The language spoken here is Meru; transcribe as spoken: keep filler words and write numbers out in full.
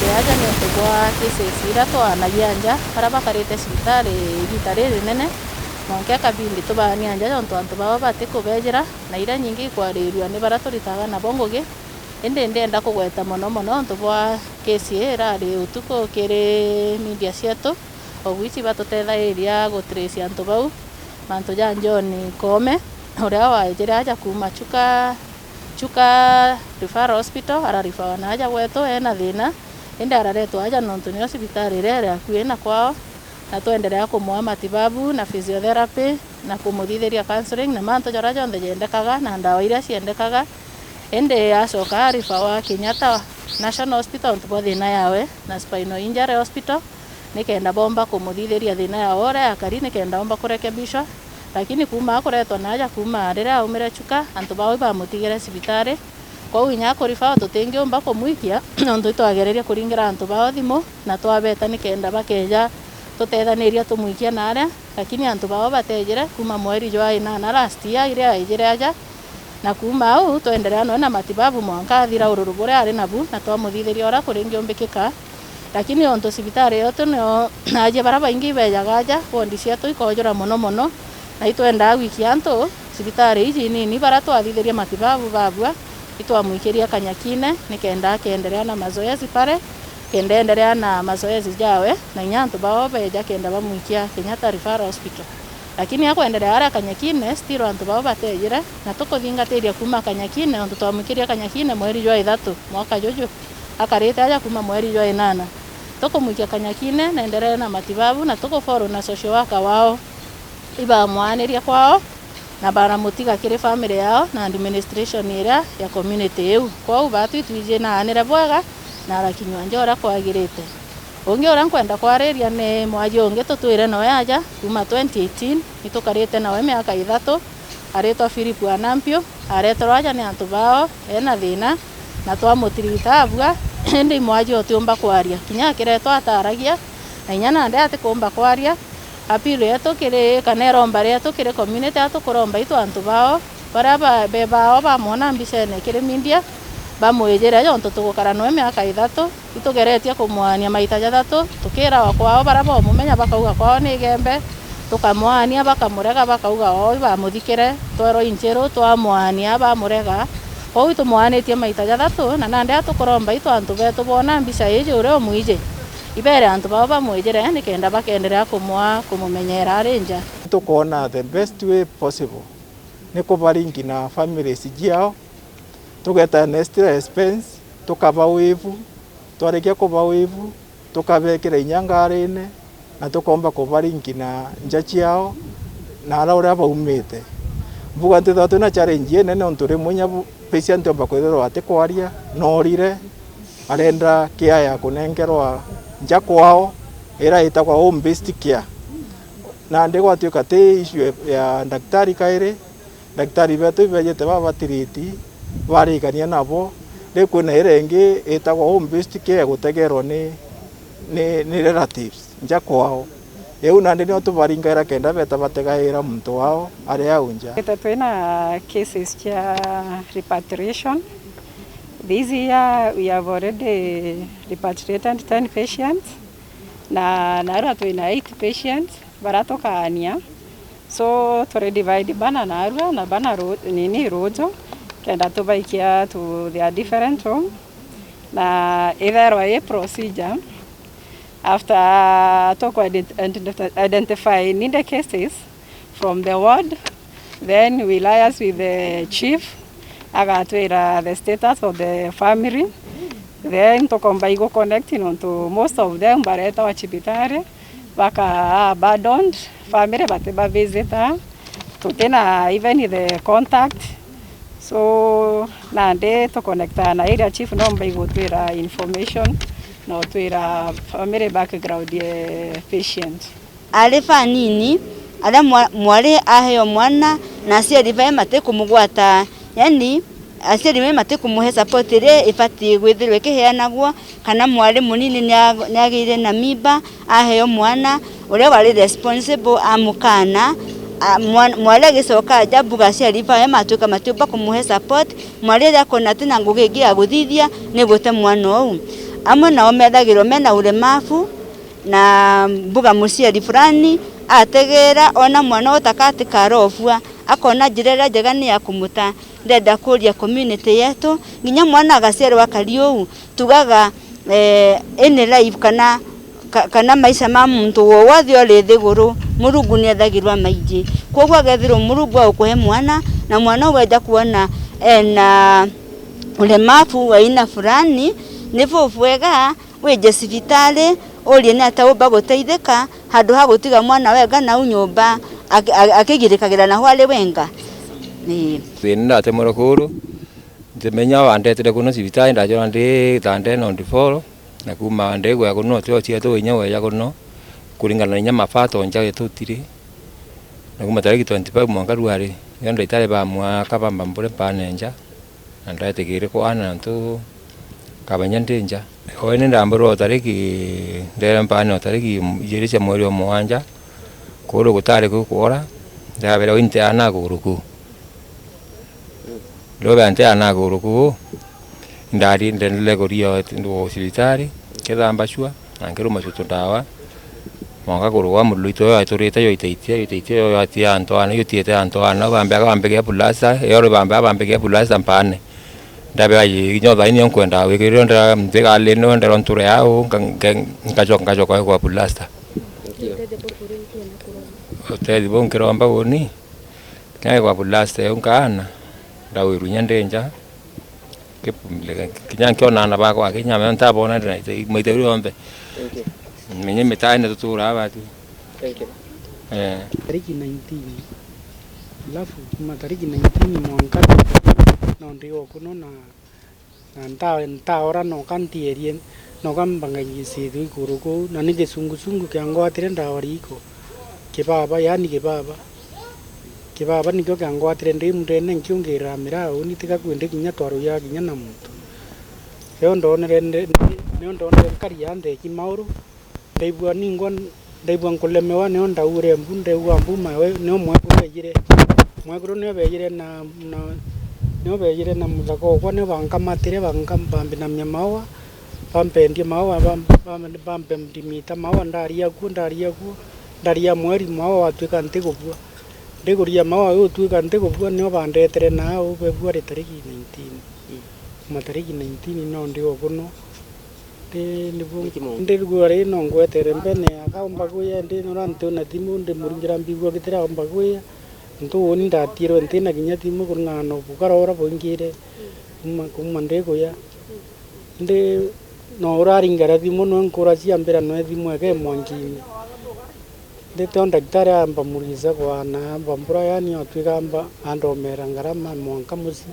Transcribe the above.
Aja niuntu bwa cases iria twaanagia nja, baria bakarite cibitari igiita ririnene, mwanka ikabindi tubaanie nja niuntu antu bao batikubejera, na iria nyingi ikwarirua ni baria turitaga nabo ngugi. Indi ndienda kugweta mono mono untu bwa case ii irari utuku kiri media cietu, of which batutethagiria gutrace antu bau, mantu ja John Koome, uria waejire aja kuuma Chuka, Chuka Referral Hospital, ararifawa na aja gwetu ena thina, indi araretwa aja nontu nio cibitari iria iri akui na kwao, na twenderea kumwaa matibabu na physiotherapy na kumuthithiria counselling na mantu jaria jonthe jendekaga na ndawa iria ciendekaga. Indi acoka arifawa Kenyatta National Hospital untu bwa thina yawe na Spinal Injury Hospital, nikenda bomba kumuthithiria thina yawe uria yakari, nikenda omba kurekebishwa. Lakini kuuma akuretwa na aja kuuma riria aumire Chuka, antu bao ibamutigire cibitari. Kwou inya akurifawa tutingiumba kumwikia, nontu itwagererie kuringira antu bao thimu, na twabeta nikenda bakeja tutethaniria tumwikia naaria, lakini antu bao batejire kuuma mweri jwa inana last year iria aijire aja, na kuuma au twenderea noe na matibabu mwanka athira ururu buria ari nabu, na twamuthithiria uria kuringiumbikika. Lakini ontu cibitari yetu nio ajia baria baingi ibejaga aja, wondi cietu ikojura mono mono, na itwendaa gwikia antu cibitari iji inini baria twathithirie matibabu babua, itwamwikirie Kanyakine nikenda akeenderea na mazoezi pare, kenda enderea na mazoezi jawe, na inya antu bao beja kenda bamwikia Kenyatta Referral Hospital. Lakini akwenderea aria Kanyakine, still antu bao batejire, na tukuthingatiria kuuma Kanyakine, ontu twamwikirie Kanyakine mweri jwa ithatu mwaka juju, akarite aja kuuma mweri jwa inana. Tukumwikia Kanyakine, nenderee na matibabu, na tukufollow na social worker wao. Ibamwaaniria kwao, na baramutiga kiri family yao na administration iria ya community iu. Kwou baatu itwiji naanire bwega, na arakinyua nja uria kwagirite. Ungi uria nkwenda kwariria ni mwaji ungi tutwire noe aja kuuma twenty eighteen, itukarite nawe miaka ithatu, aritwa Philip Anampio, areterwa aja ni antu bao ena thina, na twamutirita abua, indi mwaji utiumba kwaria. Kinya akiretwa ataragia, na inya nandi atikumba kwaria. Appeal yetu kiri, kana iromba rietu kiri community, atukuromba itu antu bao, baria ba-, be bao bamwona mbicene kiri media, bamwijire, jontu tugukara noe miaka ithatu, itugeretie kumwaania maita jathatu, tukirawa kwao, baria baumumenya bakauga kwao ni Igembe, tukamwaania, bakamurega, bakauga oo ibamuthikire, twerwa Inchiru, twamwaania, bamurega. Kwou itumwaanitie maita jathatu, na nandi atukuromba itu antu betu boona mbica iji uria umwiji, ibere antu bao bamwijire, nikenda bakenderea kumwaa, kumumenyera ari nja. Tukoona the best way possible ni kubaringi na families jiao, tugeta an extra expense, tukaba waive, twarikia kuba waive, tukabekira inya ngarine, na tukomba kubaringi na nja ciao, na ara uria baumite. Mbuga ntithagwa twina challenge inene, nontu rimwe inya bu-, patient omba kwithirwa atikwaria, norire, arenda care ya kunenkerwa nja kwao, iria itagwa home based care. Nandi gwatuika ti issue ya ndaktari kairi, ndaktari betu ibejete babatiriti, barikania nabo, riu kwina iria ingi itagwa home based care gutegerwa ni, ni, ni relatives nja kwao. Iu nandi nio tubaringaira kenda beta bategaira muntu wao ari au nja. Twina cases cia repatriation. This year we have already repatriated ten patients, na narua twina eight patients baria tukaania. So, turi divide bana narua na bana ru-, nini ruju, kenda tubaikia to their different home. Na itherwa i procedure, after tuku ident-, ident-, identify ninde cases from the ward, then we liaise with the chief, agatwira the status of the family, then tukomba igu connect, nontu most of them baretawa cibitari, baka abandoned, family bati ba visitor, tutina even the contact. So, nandi tuconnectaa na area chief, nomba igutwira information, na utwira family background ye patient. Ari banini, aria mwa-, mwari aheo mwana na aciari bae matikumugwata, yani, aciari bae matikumuhe support iria ibatii gwithirwa ikiheanagwo, kana mwari munini nia-, niagiire na mimba, aheo mwana, uria wari responsible amukaana, a, mwa-, mwari agicoka aja mbuga aciari bae matuika matiumba kumuhe support, mwari riria akona atina ngugi ingi ya guthithia, ni gute mwana uu. Amwe nao methagirwa mena ulemavu na mbuga muciari fulani ategeera ona mwana utakati karofua, akona njira iria njega ni ya kumuta. Ndenda kuria community yetu, nginya mwana agaciarwa akari uu, tugaga, eh, any life kana, ka-, kana maisha ma muntu wowothe uri nthiguru, Murungu ni ethagirwa maingi. Kwoguo akethirwa Murungu aukuhe mwana, na mwana uu eja kwona ena ulemavu wa aina fulani, ni bubwega wije cibitari, urie ni atia umba guteithika, handu ha gutiga mwana wenga nau nyumba aki-, a-, akigirikagira naho ari wenga. Ii. Thina ndatemwerwe kuru, ntimenya wandetire kuno cibitari, ndajona ndi Thandene on the floor, na kuuma ndigwa kuno, tio cietwe inya weja kuno, kuringana na inya mabato nja gitutiri. Na kuuma tariki twenty-five mwanka ruari, yo ndaitari bamwaka bamba mbure mpane nja. Na ndaetikire kwana nontu kabenya ndi nja. Oeni ndambirwe o tariki, ndere mpane o tariki ijiri cia mweri o mugwanja, kuru gutari kukwora, ndabere oi nteana kuru kuu. Ndobea nteana kuru kuu, ndari ndendele kuria o cibitari, nkithamba cua, na nkiruma cutu ndawa. Mwanka kurugwa murito yo aiturite yo itaitia, yo itaitia yo yatia antu ana, yo tiete antu ana, bambe akabambikia plasta, yo ri bambe abambikia plasta mpane. Ndabe aji, kinya thaini yo nkwenda wikirire ndira ntigali no ndira nture au, nka-, nka-, nkacoka, nkacoka kwa plasta. Utethi bu nkiromba uni, kinya kwa plasta yo nkaana, ndawirwa inya ndi nja. Ki-, kinya nkiona aana bakwa, kinya me ntabona ndina maita, maita jonthe. Thank you. Menye mitaene tuturaa batu. Thank you. Eh. Tariki nineteen. Alafu kuma tariki nineteen mwanka no ndi o kuno na, na nta-, ntaora noka ntierie, noka mbangagia ciithu ikuru kuu, na ni gisungusungu kiangwatire ndawa riiko. Kibaba, yaani kibaba. Kibaba nikio kiangwatire ndi mundene nkiungira miraa uni tiga kwi ndi kinya twaruya kinya na muntu. Nio ndonere ndi-, nio ndonere nkari ya ndeki mauru, ndaigua ningwa, ndaigua nkulemewa, nio ndaure mbu, ndaigua mbu mawe, nio mwekuru beejire. Mwekuru nio beejire na, na, nio beejire na muthaka okwa, nio bankamatire, banka-, bambinamia maua, bampendie maua, bam-, bam-, bampendimita maua, ndaria kuo, ndaria kuo, ndaria mweri maua watwika ntigubua. Ndikuria maua gutwika ntigubua, nio bandetere nau bebua ri tariki nineteen. Kuma tariki nineteen no ndi o kuno. Ndi, nibu, ndigua ri no ngwetere mbene, akaumba kwia, ndi nora ntiona thimu, ndimuringira mbigua gitiraumba kwia. Ntu uni ndatiirwe ntina kinya thimu kuring'ana na bukara ura bwingire kuma, kuma ndikuya. Ndi, no uraringara thimu, nwe nkuracia mbira nwe thimu eke mwankini. Nditeo ndagitari amba murisa kwana, amba mbura, yani, otwika amba andomera ngarama mwanka muci.